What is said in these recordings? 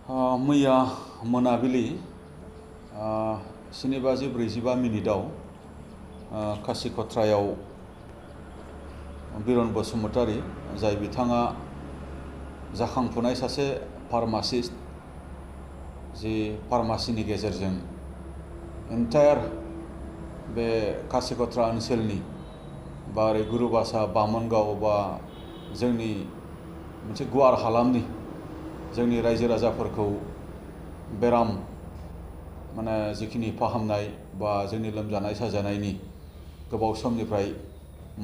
मैया मोनाबिलि 7:45 कासिकत्रायाव बिरन बसुमतारी जाय बिथाङा जाखांफुनाय सासे फार्मासिस्ट जे फार्मासिनि गेजेरजों एन्टायार बे कासिकत्रा ओनसोलनि बा ओरै गुरुबासा बामोनगाव बा जोंनि मोनसे गुवार हालामनि जोंनि रायजो राजाफोरखौ बेराम माने जिखिनि फाहामनाय बा जोंनि लोमजानाय साजानायनि गोबाव समनिफ्राय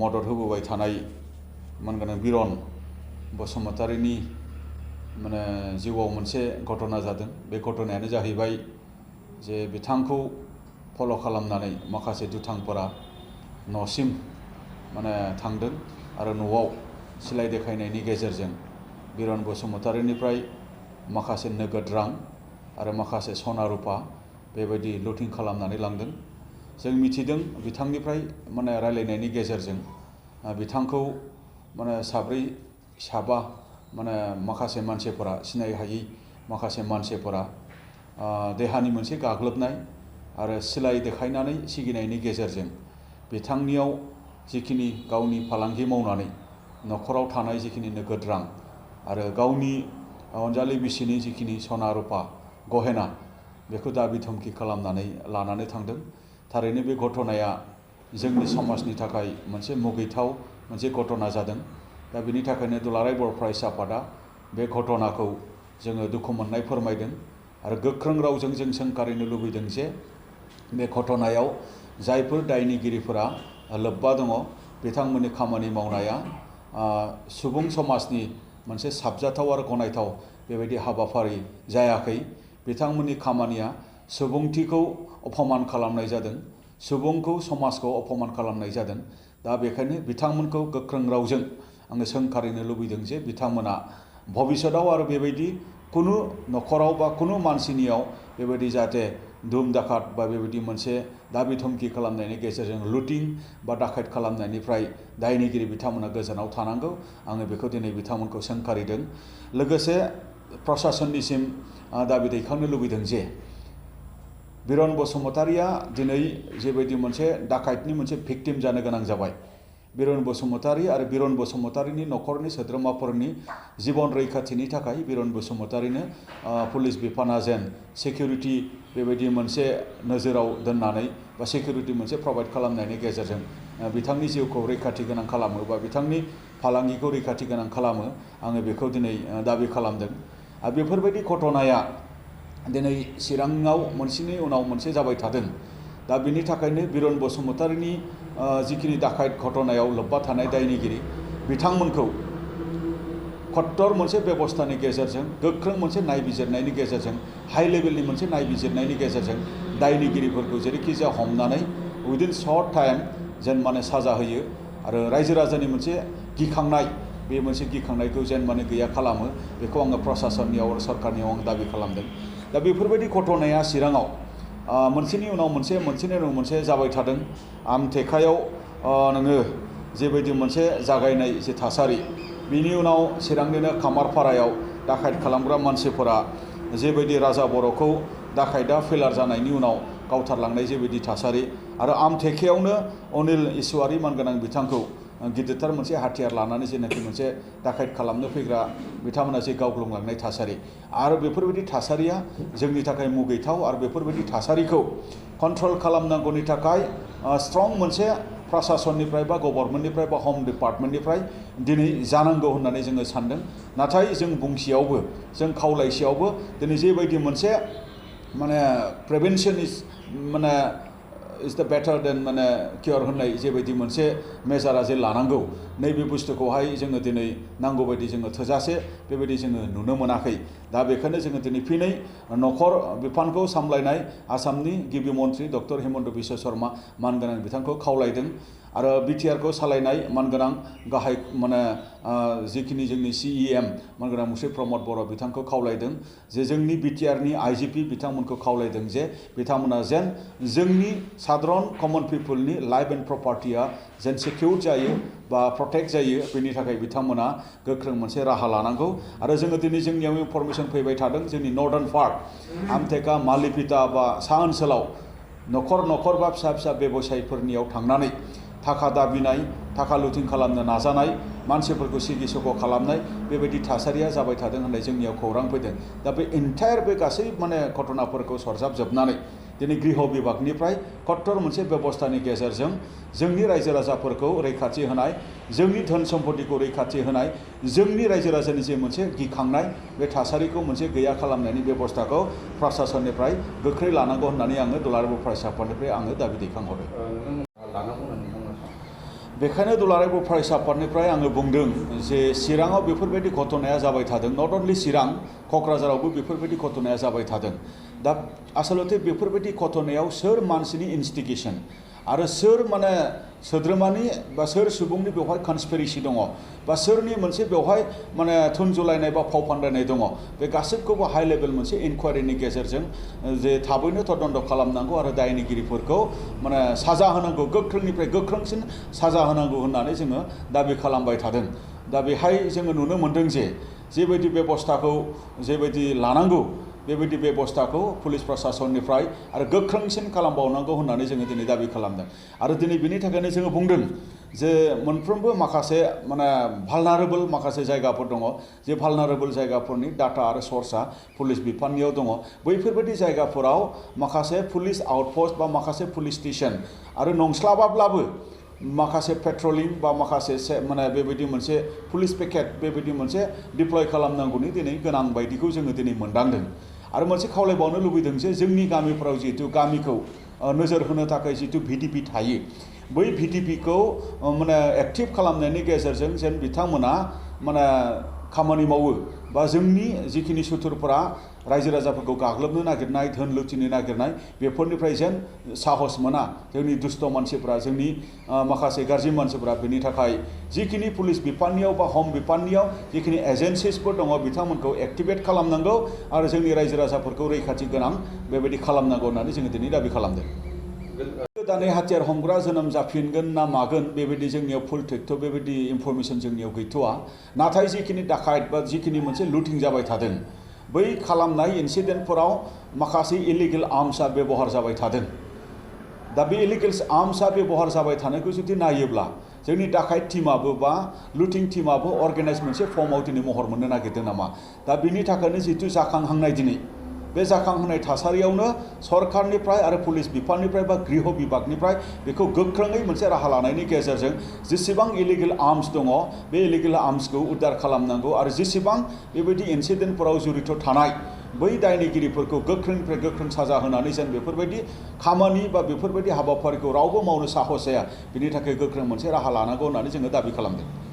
मदद होबोबाय थानाय मानगोनां बिरन बसुमतारीनि माने जिउआव मोनसे घटना जादों। बे घटनायानो जाहैबाय जे बिथांखौ फल' खालामनानै माखासे दुथांफोरा न'सिम माने थांदों आरो न'आव सिलाइ देखायनायनि गेजेरजों बिरन बसुमतारीनिफ्राय माखासे नोगोद रां आरो माखासे सना रुपा बेबायदि लुटिं खालामनानै लांदों। जों मिथिदों बिथांनिफ्राय माने रायलायनायनि गेजेरजों बिथांखौ माने साबा माने माखासे मानसिफोरा सिनाय हायै माखासे मानसिफोरा देहानि मोनसे गाग्लोबनाय आरो सिलाइ देखायनानै सिगिनायनि गेजेरजों बिथांनियाव जिखिनि गावनि फालांगि मावनानै न'खराव थानाय जिखिनि नोगोद रां आरो गावनि अनजालि बिसिनि जिखिनि सना रुपा गहेना बेखौ दाबि धमखि खालामनानै लानानै थांदों। थारैनो बे घटनाया जोंनि समाजनि थाखाय मोनसे मुगैथाव मोनसे घटना जादों। दा बेनि थाखायनो दुलाराय बर' फरायसा आफादा बे घटनाखौ जोङो दुखु मोननाय फोरमायदों आरो गोख्रों रावजों जों सोंखारिनो लुबैदों जे बे घटनायाव जायफोर दायनिगिरिफोरा लोब्बा दङ बिथांमोननि खामानि मावनाया सुबुं समाजनि मोनसे साबजाथाव आरो गनायथाव बेबायदि हाबाफारि जायाखै। बिथांमोननि खामानिया सुबुंथिखौ अपमान खालामनाय जादों, सुबुंखौ समाजखौ अपमान खालामनाय जादों। दा बेखायनो बिथांमोनखौ गोख्रों रावजों आङो सोंखारिनो लुबैदों जे बिथांमोना भबिष्यताव आरो बेबायदि कुनु न'खराव बा कुनु मानसिनियाव बेबायदि जाहाथे दुम दाखात बा बेबायदि मोनसे दाबि धमखि खालामनायनि गेजेरजों लुटिं बा दाखायत खालामनायनिफ्राय दायनिगिरि बिथांमोना गोजानाव थानांगौ। आङो बेखौ दिनै बिथांमोनखौ सोंखारिदों। लोगोसे प्रशासननिसिम दाबि दैखांनो लुबैदों जे बिरन बसुमतारीया दिनै जेबायदि मोनसे दाखायतनि मोनसे भिक्टिम जानो गोनां जाबाय। बिरन बसुमतारी आरो बिरन बसुमतारीनि न'खरनि सोद्रोमाफोरनि जिबन रैखाथिनि थाखाय बिरन बसुमतारीनो पुलिस बिफाना जेन सिकिउरिटि बेबायदि मोनसे नोजोराव दोननानै बा सिकिउरिटि मोनसे प्रभाइड खालामनायनि गेजेरजों बिथांनि जिउखौ रैखाथि गोनां खालामो बा बिथांनि फालांगिखौ रैखाथि गोनां खालामो। आङो बेखौ दिनै दाबि खालामदों। आरो बेफोरबायदि घटनाया दिनै चिराङाव मोनसेनि उनाव मोनसे जाबाय थादों। दा बिनि थाखायनो बिरन बसुमतारीनि जिखिनि दाखायत घटनायाव लोब्बा थानाय दायनिगिरि बिथांमोनखौ कट्टर मोनसे बेबस्थानि गेजेरजों गोख्रों मोनसे नायबिजिरनायनि गेजेरजों हाइ लेभेलनि मोनसे नायबिजिरनायनि गेजेरजों दायनिगिरिफोरखौ जेरैखि जाया हमनानै उइदिन सर्ट टाइम जेन माने साजा होयो आरो रायजो राजानि मोनसे गिखांनाय बे मोनसे गिखांनायखौ जेन माने गैया खालामो बेखौ आङो प्रशासननियाव आरो सरकारनियाव आं दाबि खालामदों। दा बेफोरबायदि घटनाया चिराङाव मोनसेनि उनाव मोनसेनि उनाव मोनसे जाबाय थादों। आमटेकायाव नोङो जेबायदि मोनसे जागायनाय जे थासारि बिनि उनाव चिरांनिनो खामारपारायाव दाखायत खालामग्रा मानसिफोरा जेबायदि राजा बर'खौ दाखायदा फेलार जानायनि उनाव गावथारलांनाय जेबायदि थासारि आरो आमटेकायावनो अनिल इसवारि मानगोनां बिथांखौ गिदिरथार मोनसे हाथियार लानानै जेनाखि मोनसे दाखायत खालामनो फैग्रा बिथांमोना जे गावग्लुंलांनाय थासारि आरो बेफोरबायदि थासारिया जोंनि थाखाय मुगैथाव आरो बेफोरबायदि थासारिखौ कन्ट्रल खालामनांगौनि थाखाय स्ट्रं मोनसे प्रशासननिफ्राय बा गभर्नमेन्टनिफ्राय बा होम डिपार्टमेन्टनिफ्राय दिनै जानांगौ होननानै जोङो सानदों। नाथाय जों बुंसेयावबो जों खावलायसेयावबो दिनै जेबायदि मोनसे माने प्रिभेन्सन इज द बेटार देन माने कियर होननाय जेबायदि मोनसे मेजारा जे लानांगौ नैबे बुस्थुखौहाय जोङो दिनै नांगौबायदि जोङो थोजासे बेबायदि जोङो नुनो मोनाखै। दा बेखायनो जोङो दिनै फैनाय न'खर बिफानखौ सामलायनाय आसामनि गिबि मन्त्रि डक्टर हिमन्त बिश्व शर्मा मानगोनां बिथांखौ खावलायदों आरो बिटिआरखौ सालायनाय मानगोनां गाहाय माने जिखिनि जोंनि सिइएम मानगोनां मुश्री प्रमद बर' बिथांखौ खावलायदों जे जोंनि बिटिआरनि आइजिपि बिथांमोनखौ खावलायदों जे बिथांमोना जेन जोंनि साधारन कमन पिपलनि लाइफ एन्ड प्रपार्टिया जेन सिकिउर जायो बा प्रटेक्ट जायो बेनि थाखाय बिथांमोना गोख्रों मोनसे राहा लानांगौ आरो जोङो दिनै जोंनियाव इनफरमेसन फैबाय थादों जोंनि नर्दार्न पार्ट आमटेका मालिपिटा बा सा ओनसोलाव न'खर न'खर बा फिसा फिसा बेबसायफोरनियाव थांनानै थाखा दाबिनाय थाखा लुथिं खालामनो नाजानाय मानसिफोरखौ सिगि सग' खालामनाय बेबायदि थासारिया जाबाय थादों होननाय जोंनियाव खौरां फैदों दा बे एन्टायार बे गासै माने घटनाफोरखौ सरजाबजोबनानै दिनै गृह बिभागनिफ्राय कट्टर मोनसे बेबस्थानि गेजेरजों जोंनि रायजो राजाफोरखौ रैखाथि होनाय जोंनि धोन सम्पतिखौ रैखाथि होनाय जोंनि रायजो राजानि जे मोनसे गिखांनाय बे थासारिखौ मोनसे गैया खालामनायनि बेबस्थाखौ प्रशासननिफ्राय गोख्रै लानांगौ होननानै आङो दुलाराय बर' फरायसा आफादनिफ्राय आङो दाबि दैखांहरो बेखायनो दुलाराय बर' फरायसा आफादनिफ्राय आङो बुंदों जे चिराङाव बेफोरबायदि घटनाया जाबाय थादों नट अनलि चिरां क'क्राझारावबो बेफोरबायदि घटनाया जाबाय थादों दा आसलते बेफोरबायदि घटनायाव सोर मानसिनि इनस्टिगेसन आरो सोर माने सोद्रोमानि बा सोर सुबुंनि बेवहाय कनस्पिरेसि दङ बा सोरनि मोनसे बेवहाय माने थुनजुलायनाय बा फाव फान्दायनाय दङ बे गासैखौबो हाइ लेभेल मोनसे इनकुवारिनि गेजेरजों जे थाबैनो तदन्त खालामनांगौ आरो दायनिगिरिफोरखौ माने साजा होनांगौ गोख्रोंनिफ्राय गोख्रोंसिन साजा होनांगौ होननानै जोङो दाबि खालामबाय थादों दा बेहाय जोङो नुनो मोन्दों जे जेबायदि बेबस्थाखौ जेबायदि लानांगौ बेबायदि बेबस्थाखौ पुलिस प्रशासननिफ्राय आरो गोख्रोंसिन खालामबावनांगौ होननानै जोङो दिनै दाबि खालामदों आरो दिनै बेनि थाखायनो जोङो बुंदों जे मोनफ्रोमबो माखासे माने भालनारेबल माखासे जायगाफोर दङ जे भालनारेबल जायगाफोरनि डाटा आरो सर्सआ पुलिस बिफाननियाव दङ बैफोरबायदि जायगाफोराव माखासे पुलिस आउटपस्ट बा माखासे पुलिस स्टेशन आरो नंस्लाबाब्लाबो माखासे पेट्रलिं बा माखासे माने बेबायदि मोनसे पुलिस पेकेट बेबायदि मोनसे डिप्लय खालामनांगौनि दिनै गोनां बायदिखौ जोङो दिनै मोनदांदों आरो मोनसे खावलायबावनो लुबैदों जे जोंनि गामिफोराव जिहेतु गामिखौ नोजोर होनो थाखाय जितु भिडिपि थायो बै भिडिपिखौ माने एक्टिभ खालामनायनि गेजेरजों जेन बिथांमोना माने खामानि मावो बा जोंनि जिखिनि सुथुरफोरा रायजो राजाफोरखौ गाग्लोबनो नागिरनाय धोन लुथिनो नागिरनाय बेफोरनिफ्राय जेन साहस मोना जोंनि दुष्ट मानसिफोरा जोंनि माखासे गाज्रि मानसिफोरा बेनि थाखाय जिखिनि पुलिस बिफाननियाव बा हम बिफाननियाव जिखिनि एजेन्सिसफोर दङ बिथांमोनखौ एक्टिभेट खालामनांगौ आरो जोंनि रायजो राजाफोरखौ रैखाथि गोनां बेबायदि खालामनांगौ होननानै जोङो दिनै दाबि खालामदों गोदानै हाथियार हमग्रा जोनोम जाफिनगोन ना मागोन बेबायदि जोंनियाव फुल तथ्य बेबायदि इनफरमेसन जोंनियाव गैथ'वा नाथाय जिखिनि डाकायत बा जिखिनि मोनसे लुटिं जाबाय थादों बै खालामनाय इनसिडेन्टफोराव माखासे इलिगेल आर्म्सआ बेबहार जाबाय थादों दा बे इलिगेल आर्म्सआ बेबहार जाबाय थानायखौ जुदि नायोब्ला जोंनि डाकायत टीमाबो बा लुटिं टीमाबो अर्गेनाइज मोनसे फर्मआव दिनै महर मोननो नागिरदों नामा दा बिनि थाखायनो जितु जाखांहांनाय दिनै बे जाखांहोनाय थासारियावनो सरकारनिफ्राय आरो पुलिस बिफाननिफ्राय बा गृह बिभागनिफ्राय बेखौ गोख्रोङै मोनसे राहा लानायनि गेजेरजों जेसेबां इलिगेल आर्म्स दङ बे इलिगेल आर्म्सखौ उद्धार खालामनांगौ आरो जेसेबां बेबायदि इनसिडेन्टफोराव जड़ित थानाय बै दायनिगिरिफोरखौ गोख्रोंनिफ्राय गोख्रों साजा होनानै जेन बेफोरबायदि खामानि बा बेफोरबायदि हाबाफारिखौ रावबो मावनो साहस जाया बिनि थाखाय गोख्रों मोनसे राहा लानांगौ होननानै जोङो दाबि खालामदों